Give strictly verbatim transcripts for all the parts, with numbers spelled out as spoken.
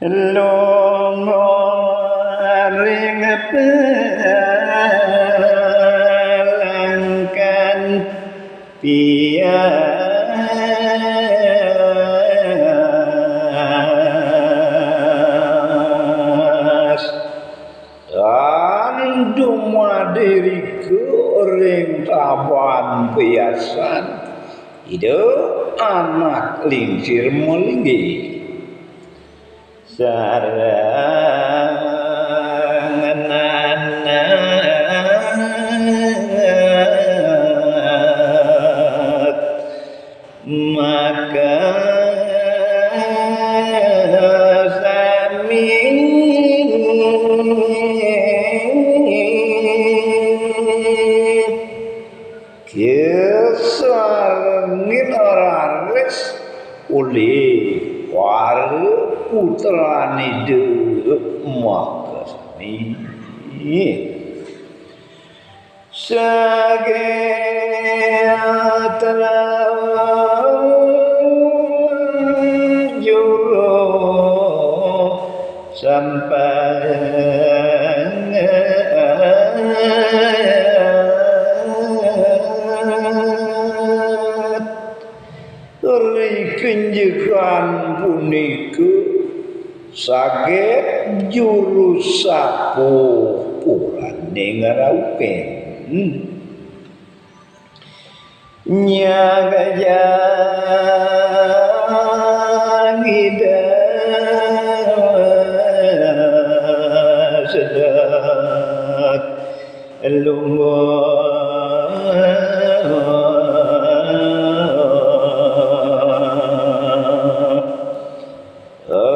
Lungguh ring pelangkan pias. Tan dumadirika ring taban piasan, Ida Anak Lingsir malinggih. Sareng nanak maka sami kasarengin raris olih para putran Ida makasami. Sakétra juru sampangat. Ri kenjekan punika saget juru sapuh puraning ngrauhin. Nyagajang Ida sedek lungguh.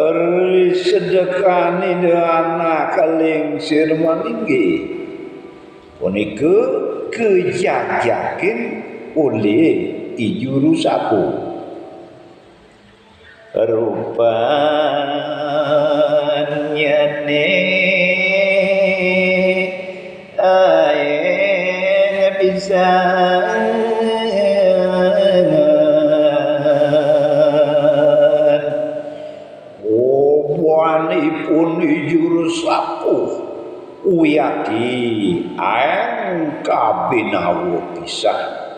Ri sedekan Ida Anak Lingsir malinggih punika kajagjakin olih i juru sapuh. Rupanyané aéng pisan. Obanipun i juru sapuh wiakti aéng kabinawa pisan.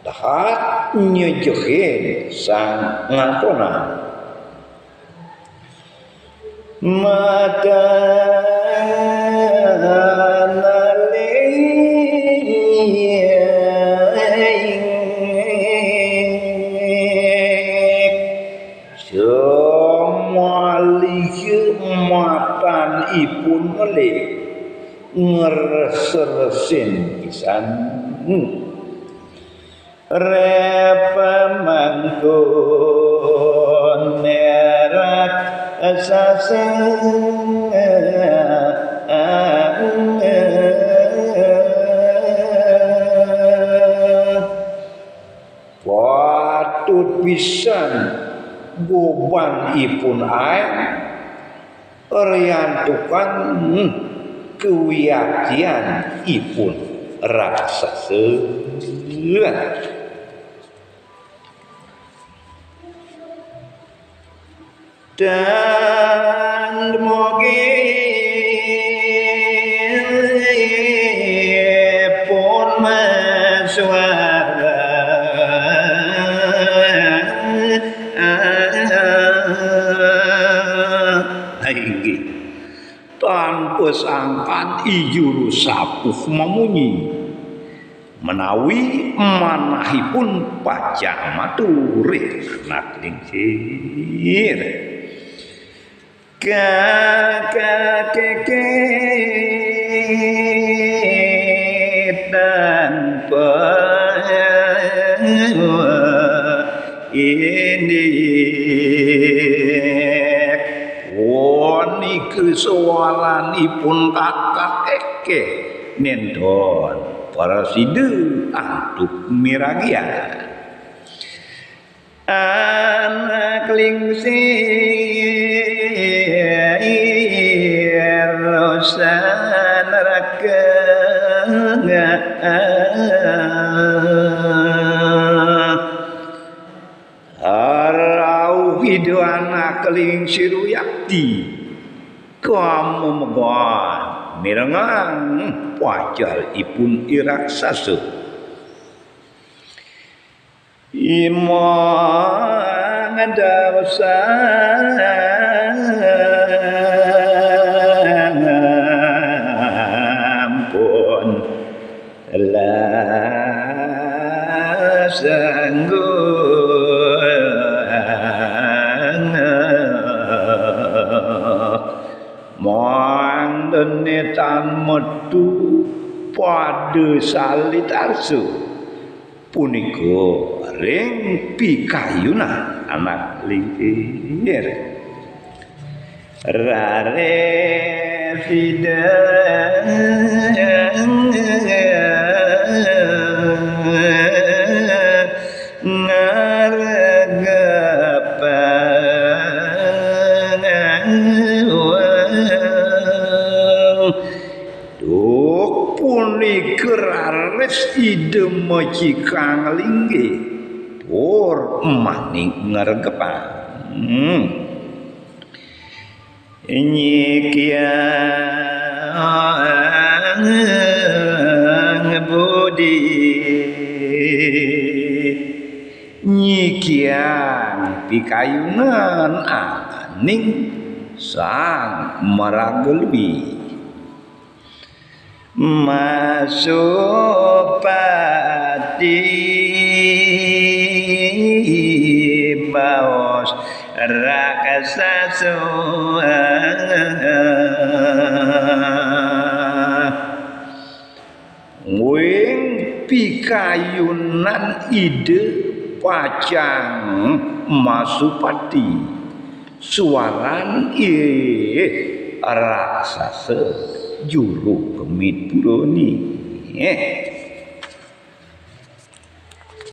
Dahat nyejehin sang ngatonan. Matan aling samaliha matan ipun ngelik ngresresin pisan. Rep mangkun nerak saseng. Patut pisan goban ipun aéng riantukan kawiaktian ipun raksasa. Tan dumugi pun masuara. Inggih. Tan pasangkan i juru sapuh mamunyi, menawi manahipun pacang matur ring Anak Lingsir. Kakakeketan pa indik. Punika swaranipun kakakekeh, nénten prasida antuk miragian. Anak Lingsir usan neraka. Rauh Ida anak Lingsir Wiakti kamemegan mirengang pacaripun i raksasa. Imang dawsa ampun lasangguh mangdene tan metu pada salitarsa. Punika ring pikayunan anak Lingsir. Rare sida ngaregepang. Duh, punika raris Ida macikang linggih tur maning ngregepang. Hmm. Nyikiang budi, nyikiang pikayunan aning Sang Maraga Lui. Masupati baos raksasa. Wing pikayunan Ida pacang masupati. Suaran ih raksasa juru kemit purane.